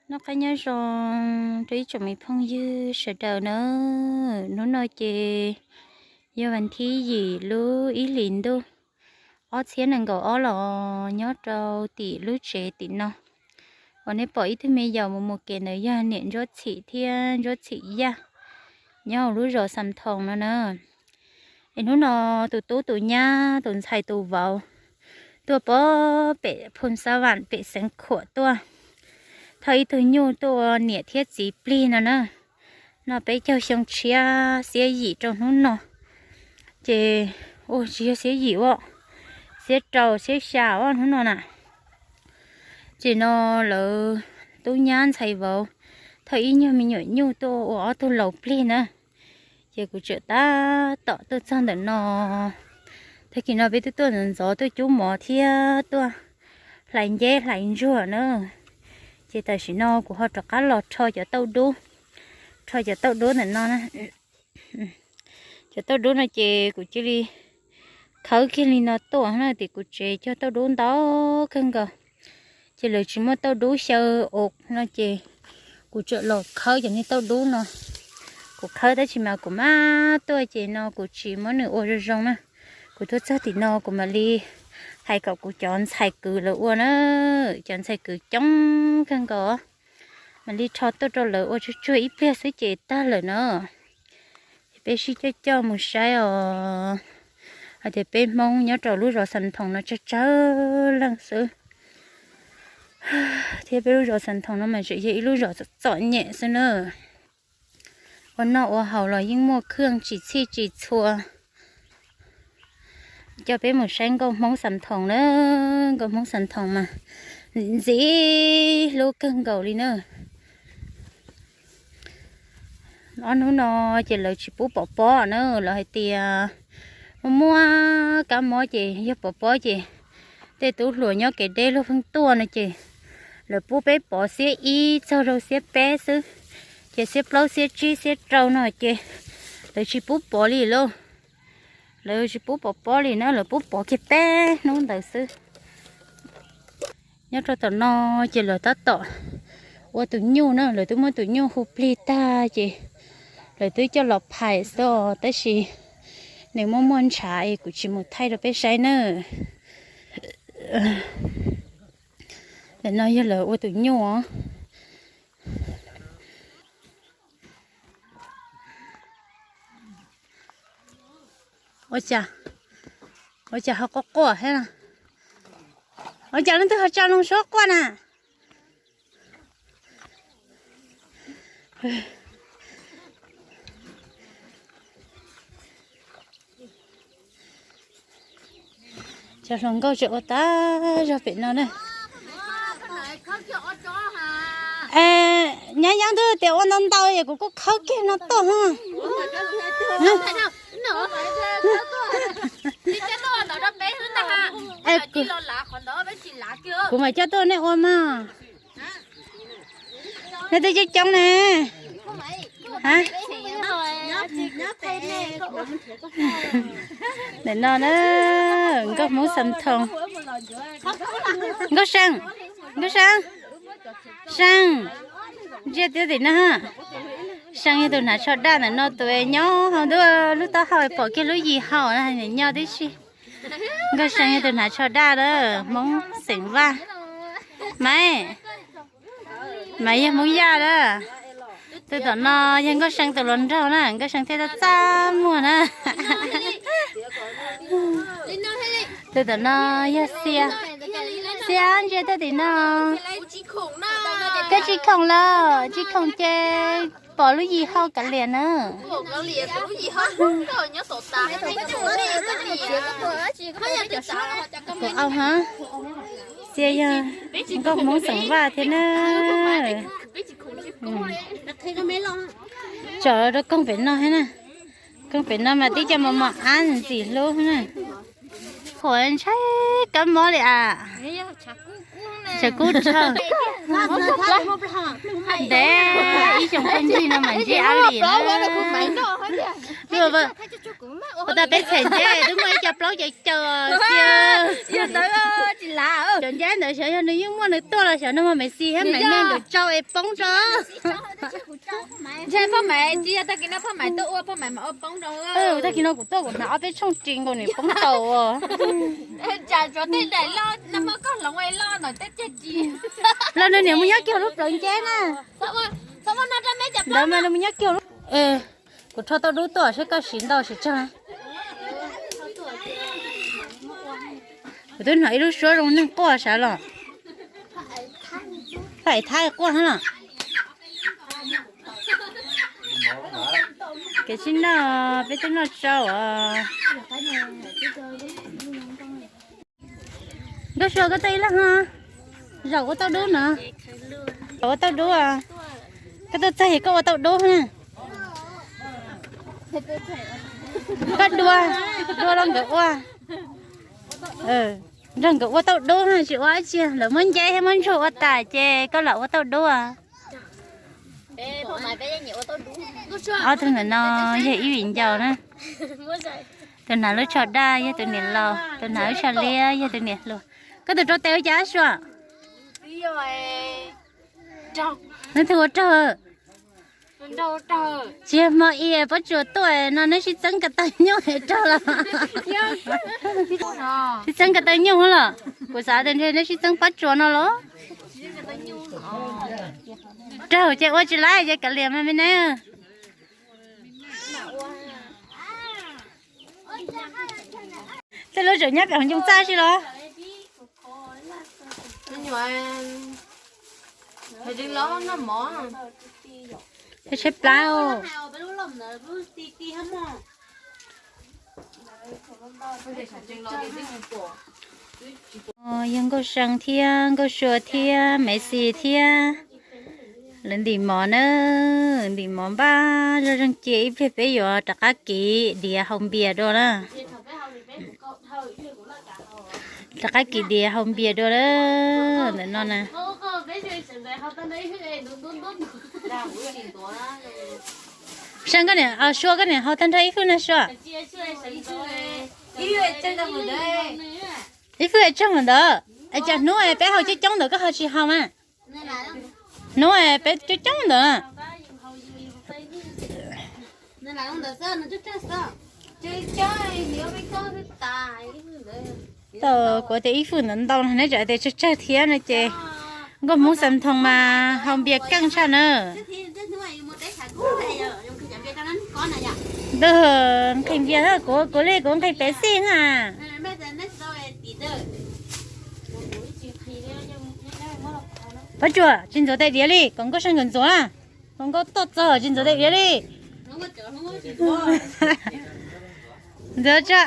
Noj qab nyob zoo rau ib tsoom me phooj ywg sawv daws na. Hnub no ces yog vas thib yim lub ib hlis ntuj ob txhiab nees nkaum ob los nyob rau tim lub tsev tim no. Uas nej pom ib tug me yaus mus mus kev ntawd yog niam Ntsuab Txhim thiab Ntsuab Txhim Yaj nyob hauv lub zos Xam Thoos no na. Es hnub no tus tub tus nyab tus ntxhais tus vauv tuaj pem Phoos Xab Vam pem Xeev Khuam tuaj thauj ib tug nyuj tuaj ua niam thiab txiv plig no na. Noj peb caug xyoo tshiab xiab yim rau hnub no. Ces, ua tsis yog xiab yim ua, xiab rau xiab xya ua hnub no na. Ces no lawv tub nyab ntxhais vauv thauj ib nyuag me nyuam nyuj tuaj ua ob tug laus plig na. Ces kuv tseem tab tom tuaj txog ntawm no. Tag kis no peb twb tuaj ntxov ntxov tuaj cub mov thiab tuaj hlais nceb hlais ntsuag na. Ces tam sim no kuv ho rov qab los rho cov tauj dub, rho cov tauj dub ntawm no na. Cov tauj dub no ces kuv cia li khawb kiag li no tuaj na, tim kuv tsev cog tauj dub ntau kawg nkaus. Ces lawv tsis muaj tauj dub xyaw os no ces kuv tseem los khawb cov niag tauj dub no. Kuv khawb tab sis mas kuv maj tuaj ces no kuv tsis muab nws ua zoo zoo na. Kuv tuaj txog tim no kuv mam li hais kom kuv cov ntxhais kwv lawv ua na. Cov ntxhais kwv coob kawg nkaus, mam li rho tuaj rau lawv ua tsuag tsuag ib pliag xwb ces tag lawm na. Ces peb sib coj coj mus saib os, hais tias peb Hmoob nyob rau lub zos Xam Thoos no tsawg tsawg leej xwb, thiab peb lub zos Xam Thoos no mas tseem yog ib lub zos txom nyem xwb na. Ua noj ua haus los yeej muaj khaj tsis txhij tsis txhua. Coj peb mus saib nkauj Hmoob Xam Thoos na. Nkauj Hmoob Xam Thoos mas ntxim hlub kawg nkaus li na. Ob hnub no ces lawv tsis pub pov pob na, lawv hais tias muaj muaj kab mob ces yog pov pob ces tej tub hluas nyob kev deb luag pheej tuaj no ces lawv pub peb pov xiab ib txog rau xiab peb xwb, ces xiab plaub xiab tsib xiab rau no ces lawv tsis pub pov li lauj. Lawv tsis pub pov pob li na, lawv pub pov kiag peb hnub ntawd xwb. Nyob rau tom no ces lawv tab tom ua tus nyuj na, lawv twb muab tus nyuj hu plig tag ces lawv twb coj los phais xwb os, tab sis nws muaj muaj ntshav es kuv tsis mus thaij rau peb saib na. Ntawm no yog lawv ua tus nyuj os. Ua cas, ua cas ho quaj quaj thiab na? Ua cas leej twg ho tsa loo suab quaj na? Cov hluas nkauj tseem ua tag zog pem no na. Nyab Yeeb twb tias ua ntau ntau es kuv kuj khawb kiag no tuaj. Kuv mam coj tuaj nej ua mas. Nej twb coob coob ne. Ntawm no na, nkauj Hmoob Xam Thoos. Nkauj See, nkauj See, See, ntsia tiab tim no. See yog tus hnav tsho daj ntawm no, tus nyob hauv ntuj lub taub hau pom kiag lub yim haum na, nyob tib si. Nkauj See yog tus hnav tsho daj na, Hmoob xeem Vaj. Maiv, Maiv yog Hmoob Yaj na. Tus tom no yog Nkauj See tus hluas nraug na, Nkauj See thiaj txaj txaj muag na. Tus tom no yog Xia. Xia ntsia tiab tim no. Koj tsis khoom los, tsis khoom ces pom lub yim haum kav liam na. Kuv au ha. Xia yog nkauj Hmoob xeem Vaj thiab na. Tsom rau koog pem no thiab na. Koog pem no mas tib co mos mos ab ntxim hlub na. Qhuav ntshai kab mob li as. Tshav kub rhawv. Ntev ib xyoo pheej ncig no mas ntsib ab lim na. Ua tau peb txhais nceb twb muaj ib co plaub caws caws xwb. Cov nceb ntawd xyov yog nws yeej muaj nws tuaj los xyov nws muaj Messi thiab Maiv Neeg nkawd tsau es poob rau. Ntshe phoj Maiv tsis yog tag kis no phoj Maiv tuaj ua phoj Maiv mam ua poob rau. Tag kis no kuv tuaj kuv hnav ob peb tshooj ris nkaus nws poob tau. Tsam tsuav tej daim loj no muab koj hloov loj ntawm tej cag ci. Los nws niam mus nyob kiag lub plawv nceb na. Ntawd mas nws mus nyob kiag lub. Kuv rho tauj dub tuaj seb koj siv ntau siv tsawg. Kuv twb hnov ib lub suab zoo neeg quaj sav los. Phaj Thaj quaj hab los. Kev sib noj peb twb noj tsau os. Nkauj Sua koj tuaj ib leeg no, zaum ua tauj dub no. Zaum ua tauj dub. Koj tuaj txog es koj ua tauj dub na. Koj dua, dua los nkawd ua. Nrog nkawd ua tauj dub na, tsis ua dab tsi, lawv muab nceb thiab muab ntsuag ua tas ces koj lam ua tauj dub. Ob tug ntawm no yog ib viv ncaus na. Tus hnav lub tsho daj yog tus niam laus, tus hnav lub tsho liab yog tus niam hluas. Koj tus rau tes ua cas Sua? Neb twb ua raug. Tsis yog hmo ib pob tsuas tuaj no neb sib txeeb ko taw nyuj es raug los? Sib txeeb ko taw nyuj los? Kuv xav tias ntshe neb sib txeeb pob tsuas no los. Raug ces ua tsis laib ces kav liam mas me neb. Tej lub tseem nyob pem hauv ncoo txaj si los? Tshaib plab. Yog Nkauj See thiab Nkauj Sua thiab Maiv Xis thiab lawv ntim mov na, ntim mov npaj zoj zeeg cia ib pliag peb yuav rov qab kiv diav haus npias dua na. Rov qab kiv diav haus npias dua na, ntawm no na. See koj niam, Sua koj niam haus tag nrho ib fwj na Sua? Ib fwj es tsawg ntawd, es cas hnub es peb haus coob coob ntawd koj ho tsis haus mas? Hnub es peb coob coob ntawd. Tau kuv tias ib fwj ntawd ntau no neb tseem tias tsawg tsawg thiab no ces nkauj Hmoob Xam Thoo mas haus npias keej tshaj na. Ntuj, nqhis npias, kuv, kuv li kuv nqhis pev xij na. Pob tsuas tsis ntxuav tais diav li, kom Nkauj See nkawd ntxuav na. Kom Nkauj tuaj txog tsis ntxuav tais diav li. Ntxuav tsa.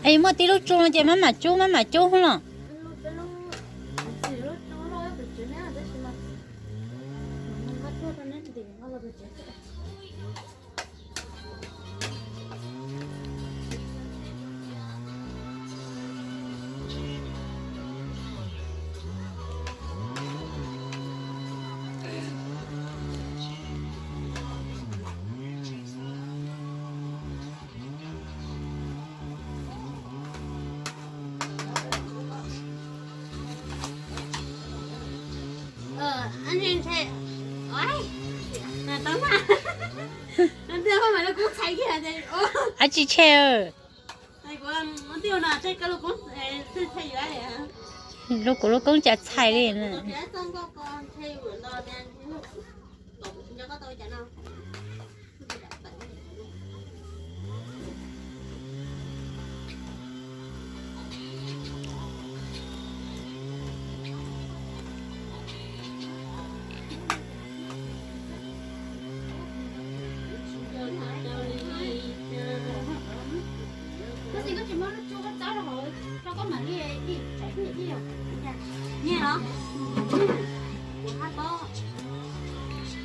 Es muaj tib lub tsu no ces maj mam cub, maj mam cub los. Ab tsi tshe. Lub kuv lub koob cas txhais li na.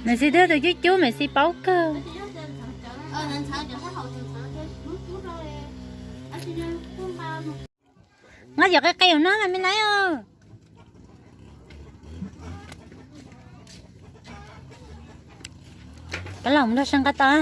Maiv Xis twb tus cub cub, Maiv Xis paub kawg. Nqa cov qe qe no me laiv. Kav los mus nrog sawv nqa tau.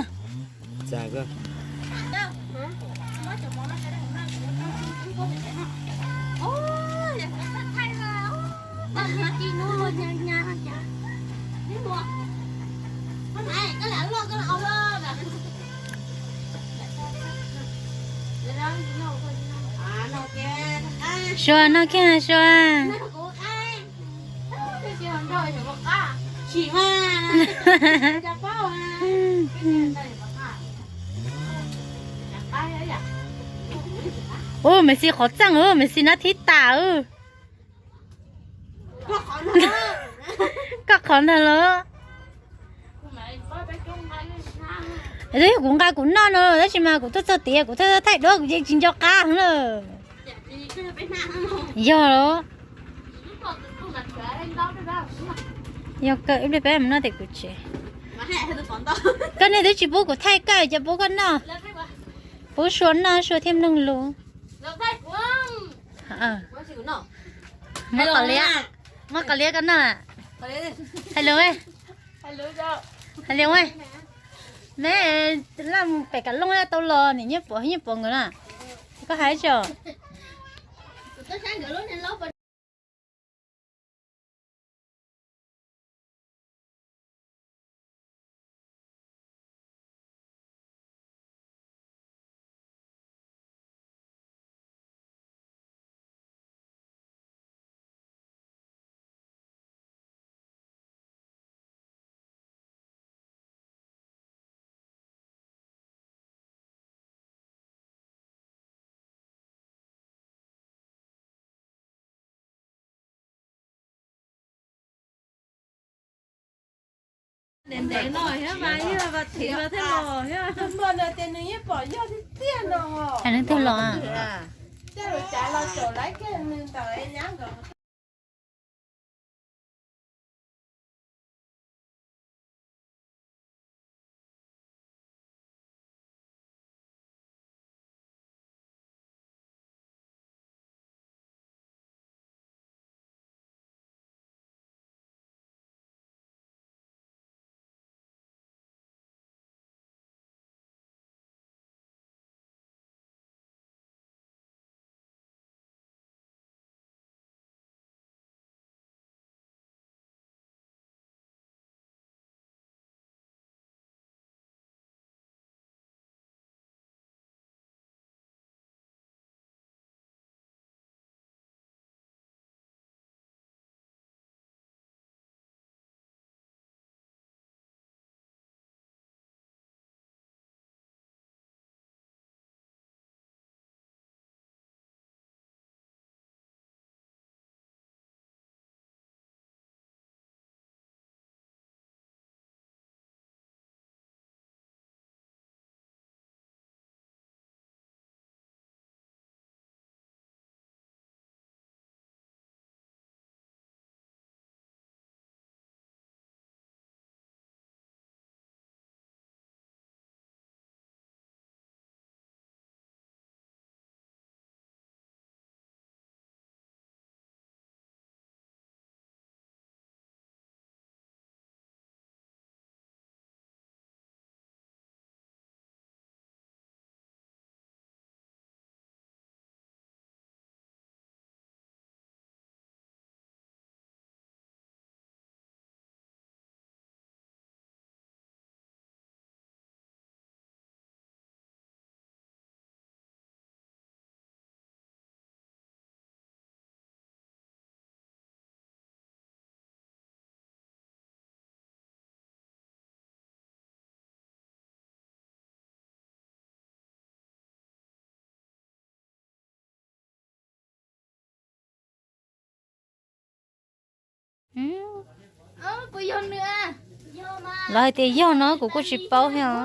Sua noj kiag Sua. Ub, Maiv Xis qhov txeej, Maiv Xis nab thib tas. Koj qhov ntag los. Twb yog kuv nqa kuv noj no tab sis mas kuv tuaj txog tias kuv thaij duab kuv yeej tsis nco qab heev lawm. Yog los. Yog kawg, ib pliag peb mus noj tim kuv tsev. Koj niag twb tsis pub kuv thaij koj, cas pub koj noj? Pub Sua noj Sua thiaj mloog lus. Muab qos liab, muab qos liab koj noj. Hais lus, hais lus. Neb laj mus pem Kav Looj tau los niam Nyiaj Pov Nyiaj Pov nkawd na. Koj hais tso. Ntev ntev no thiab mas yog vas thiv los thiaj los thiab. Tus npua ntawd ces nws yeej pom yog tiag tiag no. Hais leej twg los? Coj lus cav los caum laiv kiag nws ntawm nyab nkawd. Los hais tias yog no kuv kuj tsis paub thiab.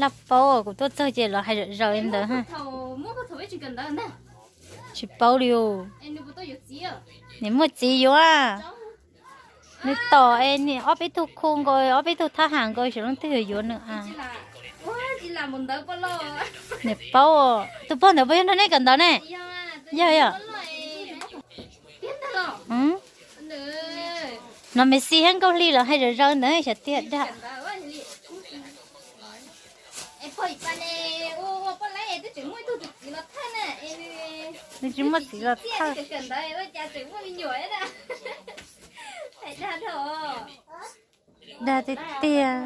Laj paub kuv tuaj txog ces los hais zom zaws li ntawd. Tsis paub li. Nim muaj txiv yuav. Nws tom es niam ob peb tug khu nkaus, ob peb tug thab ham nkaus, xyov leej twg yuav yuav nws a. Niam paub, tus pog ntawd puas yog nrog nej kawm ntawv ne? Yog yog. No Messi thiab Nkauj Hli los hais zom zaws ntawd xyov tiag dag. Nws tsis muaj txiv los thawj. Dag tiag tiag.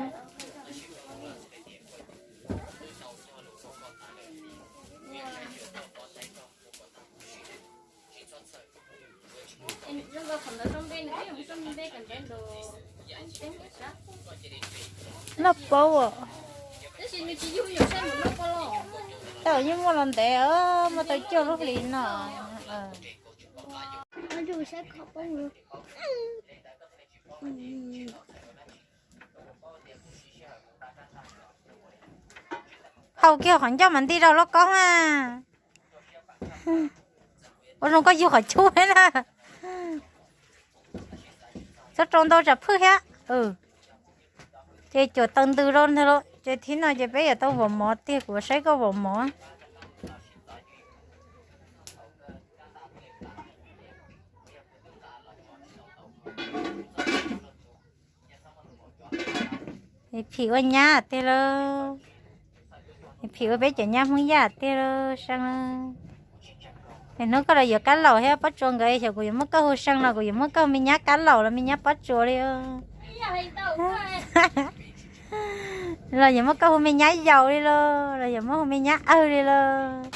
Loj paub os. Tau yeej muaj los ntev, muaj tau cuaj lub hlis no. Haus kiag qhov ncauj mas nti rau lub koob na. Ua zoo koj yug qhov cub na. Txhob rau ntau tsam phwj thiab. Ces cuam taws ntws rau ntag lauj. Ces thib no ces peb yuav tau vom mov tiag, kuv saib koj vom mov. Phim ua nyab tiag lauj. Phim ua peb cov nyab Hmoob Yaj tiag lauj Seej. Hnub koj los yuav Kab Laus thiab Pob Tsuas nkawd, xyov kuv yuav muab koj hu Seej los kuv yuav muab koj hu me nyab Kab Laus los me nyab Pob Tsuas li. Los yuav muab koj hu me nyab Yaus li los, los yuav muab hu me nyab Awg li los.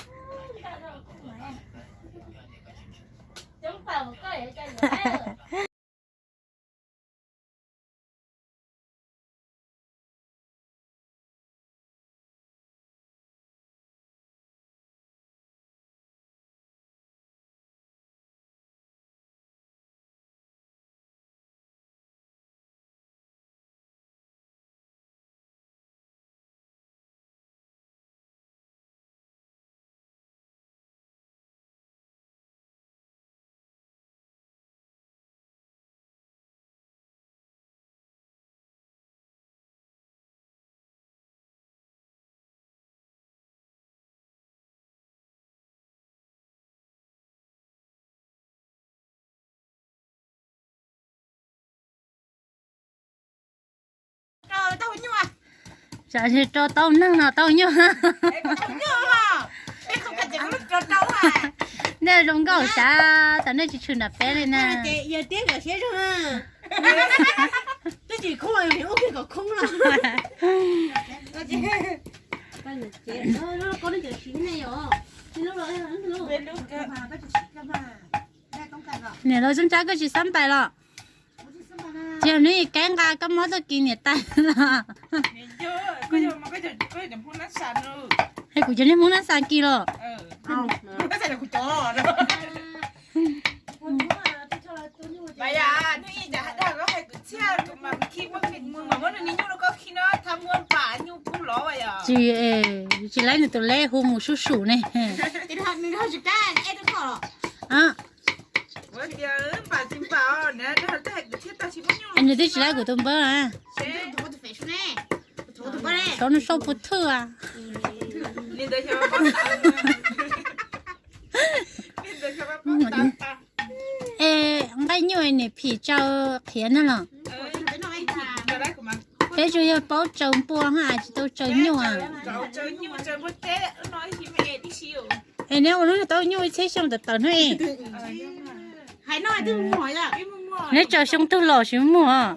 Rau tau neeg no tau nyuj. Nej zoo nkauj xav tas nej tsis tshwm nram peb li na. Niam laus Txooj Tsab koj tsis xab npais los? Tsis yog hnub ib kaib nqa kab mob tuaj kis niam tais los? Hais kuv cov niag Hmoob Nab Xas kis los? Tsis, tsis laib nws tus leb hu mus sub sum ne. Nws twb tsis laib kuv tus npawb. Saub nws saub puas thwj a. Es nqaij nyuj niam phim tsaws qhiav na los? Peb tsuas yog paub tsaws npua ha, tsis tau tsaws nyuj. Es neb ua lub tau nyuj ib txhiab xyoo tawm tawm hnub es. Neb tsaws xyoo twg los tsis muaj.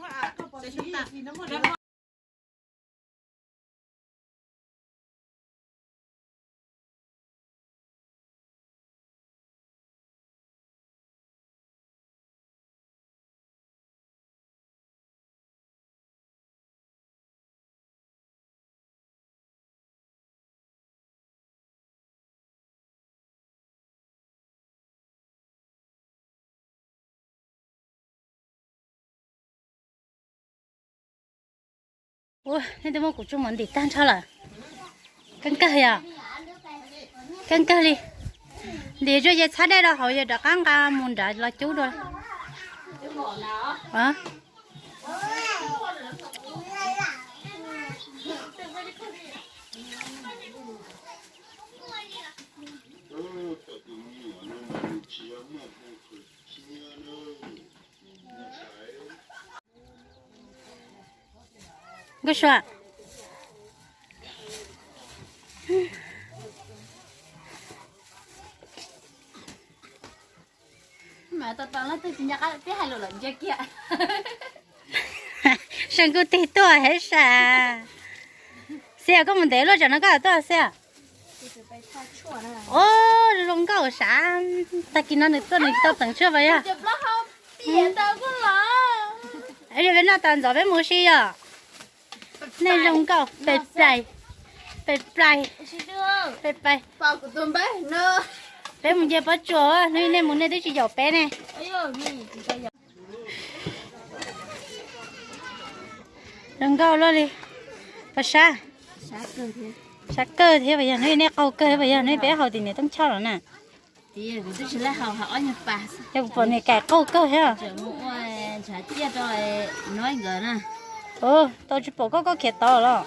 Ua, nej twb muab kuv tsuj mov ntim tag nrho lawm. Keej kawg yom? Keej kawg li. Ntim zuj ces txhab dej rau hauv, yog rov qab nqa mus nrad los cub dua. Nkauj Sua, sab nkuj tig tuaj hev sas. Xiab, koj mus ntev luaj tsam no koj tuaj Xiab. Ua zoo nkauj sas, tag kis no nws tuaj nws tsis tau teem tshuaj pas yog. Peb noj tas ntxov peb mus si yom. Nej zoo nkauj pes plais, pes plais, pes plais. Peb mus nce pob tsuas, hnub nej mus nej twb tsis yaum peb ne. Zoo nkauj luaj li. Pas sab, sab kawg thiab pas yog, hnub nej qaug kawg pas yog, hnub peb haus tim niam Tooj Choj los na. Yog kuv pom niam Kaim qaug kawg thiab. Tau tsis pom koj, koj khiav tod los.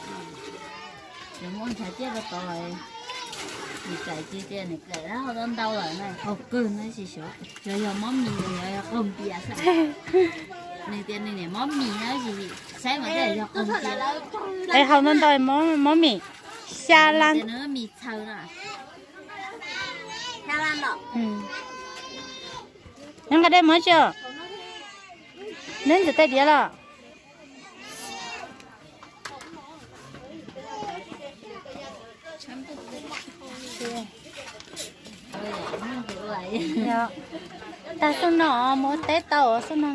Es haus ntau ntau mob mis, xya lab. Neb nqa dej muag tsi os? Neb ntxim tais diav los? Tag xub no mus teb tau xub no.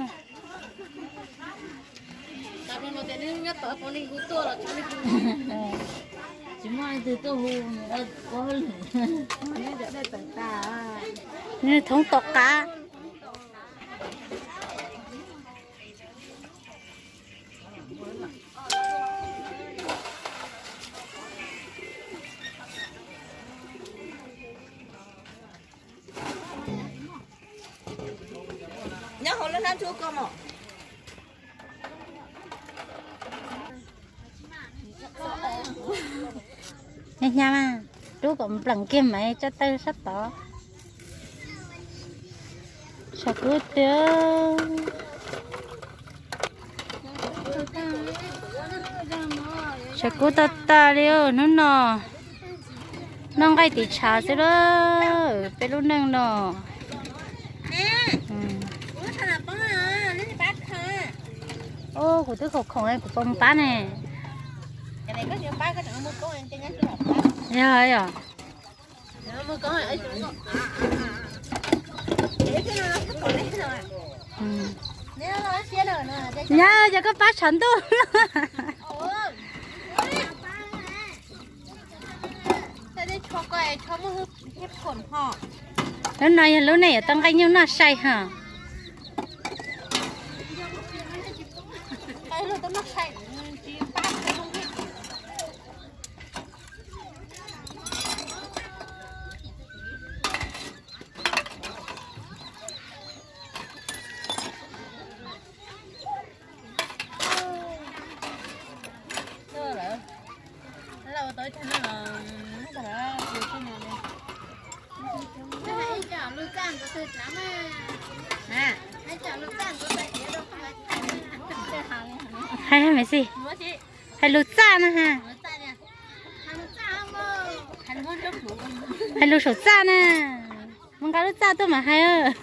Nws thoob tom qab. Nyob hauv lub hlab ntsuab ko mog. Hnyav mas, rub kom npleem kiag mas tso taw sab tod. Tshav kub tiag. Tshav kub tag tag li hnub no. Noj nqaij tiv tshav xwb lawm peb lub neej no. Kuv twb khoom khoom kuv puas mus pab ne. Yog yog. Nyab, yog koj pab tshav ntuj. Lub no yog lub nej yuav tau nqaij nyuj noj sai hos. Hais hais me xij, hais lus txaj na ha. Hais lus saum txaj na. Mus nqa lub txaj tuaj mas hais.